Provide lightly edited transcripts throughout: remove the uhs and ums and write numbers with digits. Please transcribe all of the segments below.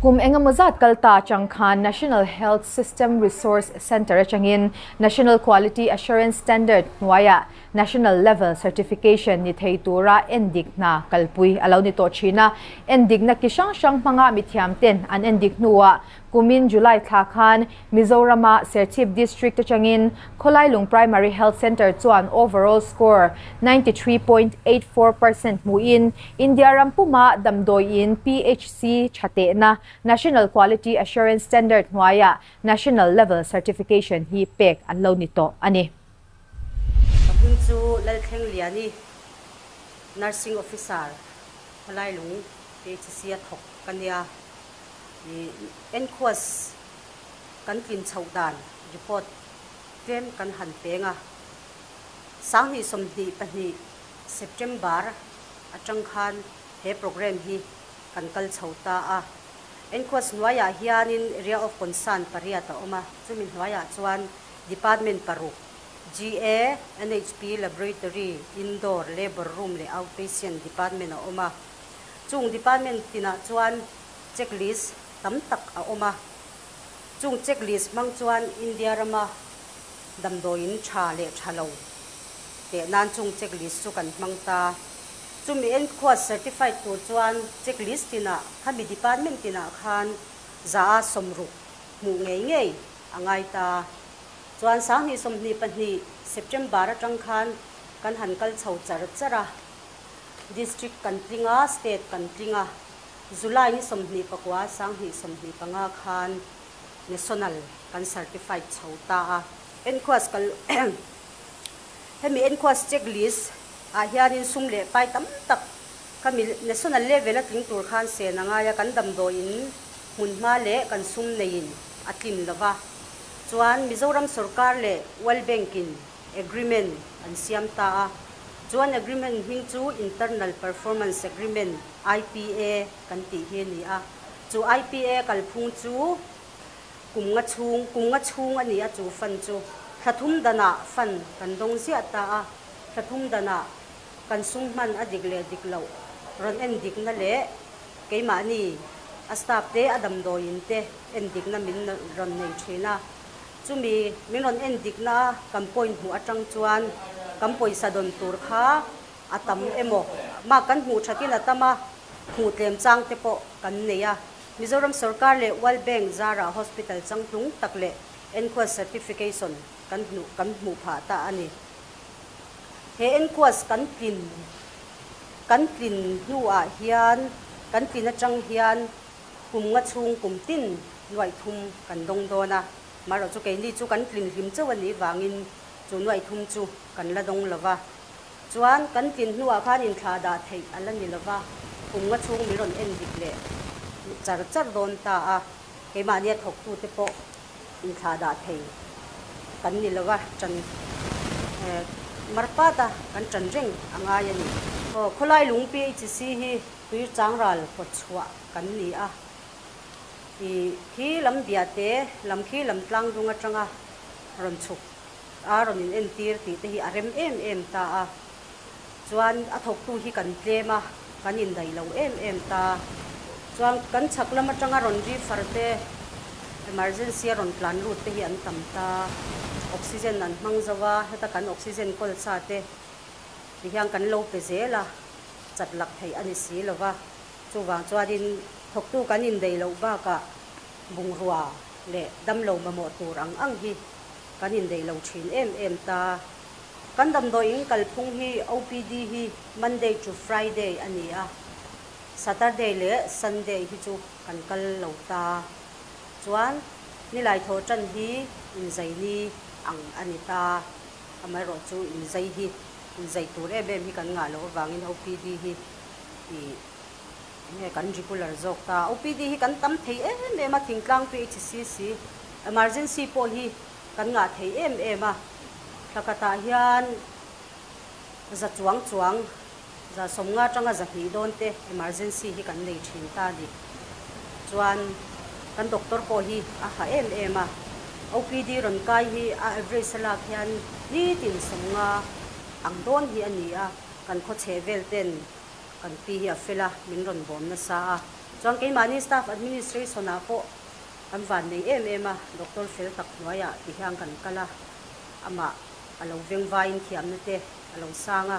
Kum engemaw zat kal ta atang khan National Health System Resource Centre atangin National Quality Assurance Standard hnuaiah National Level Certification ni thei tura endik hna kalpui a lo ni tawh thin a. Endikna ki hrang hrang hmanga mithiamten an endik hnuah Kumin July thla khan Mizorama Serchhip District atangin Khawlailung Primary Health Centre chuan overall score 93.84% hmuhin India ram puma damdawiin PHC tha tehna National Quality Assurance Standard hnuaiah National Level Certification hi pek an lo ni tawh a ni. Ka hming chu Lalthlengliani, Nursing Officer, Khawlailung PHC a thawk ka nia. Enquest kan tlin chhoh dan report tlem kan han peng a, 2022 September atang khan he programme hi kan kal chho ta a. Enquest hnuaiah hianin Area of Concern pariat a awm a, chumi hnuaiah chuan Department paruk, GA, NHP, Laboratory, Indoor, Labour Room leh Outpatient Department a awm a. Chung Department tinah chuan checklist tam tak a awm a, chung checklist hmang chuan India rama damdawiin tha leh tha lo teh nan chung checklist chu kan hmang ta. Chumi enkhuat certified tur chuan checklist tinah khami department tinah khan za a 60 hmuh ngei ngei a ngai ta. Chuan 2022 September atang khan kan han kal chho char char a, district kan tling a, state kan tling a. July ni 29, 2025 khan National kan certified chho ta a. Enquest kal hemi enquest checklist ah hianin sum leh pai tam tak khami National level a tling tur khan sen a ngai a, kan damdawiin hmun hma leh kan sum neiin a tlin lova. Chuan Mizoram sorkar leh World Bank in agreement an siam ta a, chuan agreement hming chu Internal Performance Agreement, IPA, kan tih hi a ni a. Chu IPA kalphung chu kum nga chhung, kum nga chhung a ni a chu fund chu. Thla thum danah fund kan dawng ziah ta a, thla thum danah kan sum hman a dik leh dik loh rawn en dikna leh keimahni a staff te a damdawiin te en dikna min rawn nei thin a. Chumi min rawn en dikna a kan point hmuh atang chuan kan pawisa dawn tur kha a tam emaw mah kan hmuh thatin a tam a, hmuh tlem chang te pawh kan nei a. Mizoram sorkar leh World Bank zarah hospital changtlung tak leh NQAS certification kan hnuh kan hmuh phah ta a ni. He NQAS kan tlin kan tlin hnuah hian kan tlin atang hian Kum nga chhung kum tin nuaih thum kan dawng dawn a, marawh chu keini chu kan tlin hlim chauh a nih vangin chu nuaih thum chu kan la dawng lo va. Chuan kan tlin hnuah khan inthlah dah theih a la ni lo va, kum nga chhung min rawn en dik leh char char dawn ta a, keimahnia thawktute pawh inthlah dah thei kan ni lo va, ṭan marpata kan ṭan reng a ngai a ni. Aw, khawlai lung PHC hi tui changral kawt chhuah kan ni a, ih khi lam biate lam khi lam tlang dung atanga rawn chhuk a rawn in entir tih te hi a rem em em ta a, chuan a thawktu hi kan tlem a, kan indaih lo em em ta, chuan kan chhak lam atanga rawn ri far te emergency a rawn tlan lut te hi an tam ta, oxygen an hmang zo a, heta kan oxygen kawl sa te ti hian kan lo pe zel a, chat lak theih a ni si lo va. Chuvang chuanin thawktu kan indeih loh bakah bungrua leh damlo mamawh tur ang ang hi kan indeih lo thin em em ta. Kan damdawiin kalphung hi OPD hi Monday to Friday a ni a, Saturday leh Sunday hi chu kan kal lo ta. Chuan nilai thawh tan hi inzaini ang a ni ta, amaherawh chu inzai hi inzai tur em em hi kan ngah loh avangin OPD hi ih enge kan regular zawk ta. OPD hi kan tam thei em em a, thingtlang PHCC emergency pawh hi kan ngah thei em em a. Thla khatah hian za chuang chuang, za 50 atanga 200 dawn te emergency hi kan nei thin ta a ni. Chuan kan doctor pawh hi a ha em em a. OPD rawn kai hi a average a lak hian nitin 50 ang dawn hi a ni a. Kan khaw chheh vel ten kan pi hi a fel a, min rawn bawm nasa a. Chuan keimahni staff administration ah pawh kan van nei em em a, doctor fel tak hnuaiah ti hian kan kal a, amah a lo veng vaiin thiamna te a lo sang a,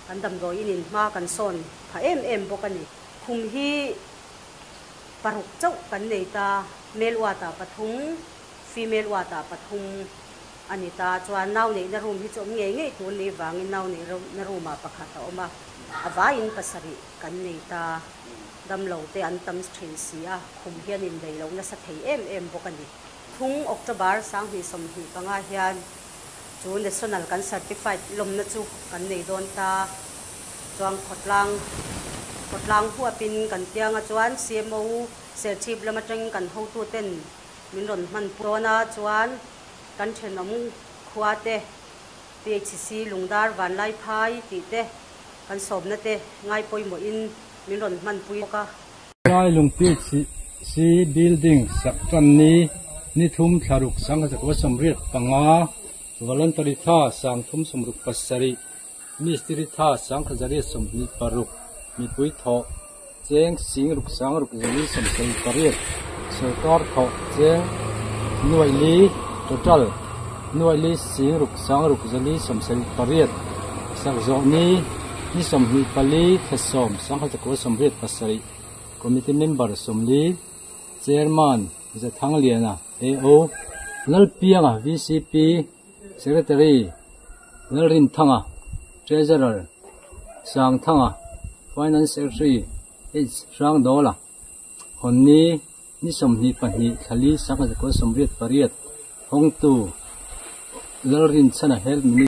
kan damdawi in in hma kan sawn pha em em bawk a ni. Khum hi paruk chauh kan nei ta, male ward ah pathum, female ward ah pathum a ni ta. Chuan nau neihna room hi chu awm ngei ngei tur ni vangin nau neihna room ah pakhat a awm a, a vaiin pasarih kan nei ta. Damlo te an tam thin si a, khum hian indaih lo nasa thei em em bawk a ni. Thung October 2025 hian chu National kan certified lawmna chu kan nei dawn ta. Chuan khawtlang khawtlang huapin kan tianga chuan CMO Serchhip lam atangin kan hotuten min rawn hman dawn a, chuan kan thenawm khua te PHC Lungdar Vanlai Phai tih te kan sawmna te ngai pawimawhin min rawn hmanpui bawk a. Lailung PHC building sak tan ni ni thum thlaruk 1985 voluntary tha 367 mistiri tha 1126 mipui thawh cheng 66,478 sarkar thawh cheng nuai li total nuai li 66,478 sak zawh ni ni 24 thla 10 1987 committee member 40 chairman Zathangliana AO Lalpianga VCP secretary Lalrinthanga treasurer Sangthanga finance secretary H Hrangdawla Honni ni 22 thla li 1988 Hongtu Lalrinchhana health minister.